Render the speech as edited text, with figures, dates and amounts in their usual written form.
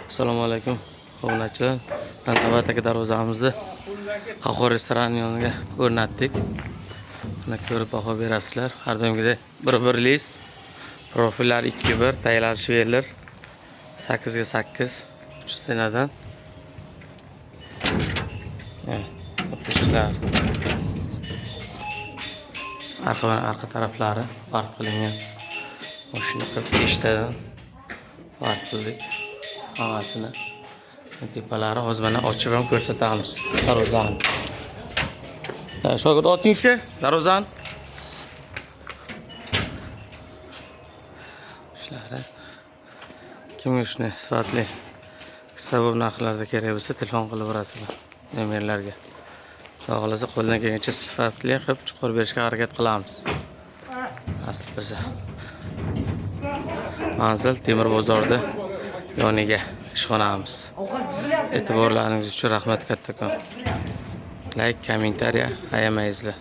Assalomu alaykum, obunachilar. Mana navbatdagi darvozamizni Qahhor restorani yoniga o'rnatdik. Mana, ko'rib baho berasizlar. Har doimgidek bir bir лист. Profillar 2 1, taylar швеллер 8 ga 8 uch стена dan. Mana, o'tishlar. Arqa va arqa taraflari vart qilingan. Mashina qilib beshtadan vart qildik hammasini. Tepalari hozir mana ochib ham ko'rsatamiz darvozani. Shogird, otingchi darvozani. Ishlari. Kimga shunday sifatli sabab narxlarda kerak bo'lsa, telefon qilib berasizlar nomerlarga. Xudo xohlasa, qo'ldan kelgancha sifatli qilib chiqarib berishga harakat qilamiz. Nasib bo'lsa. Manzil: Temir bozorda yoniga ishxonamiz. E'tiborlaringiz uchun rahmat kattakon. Layk, kommentariya ayamaysizlar.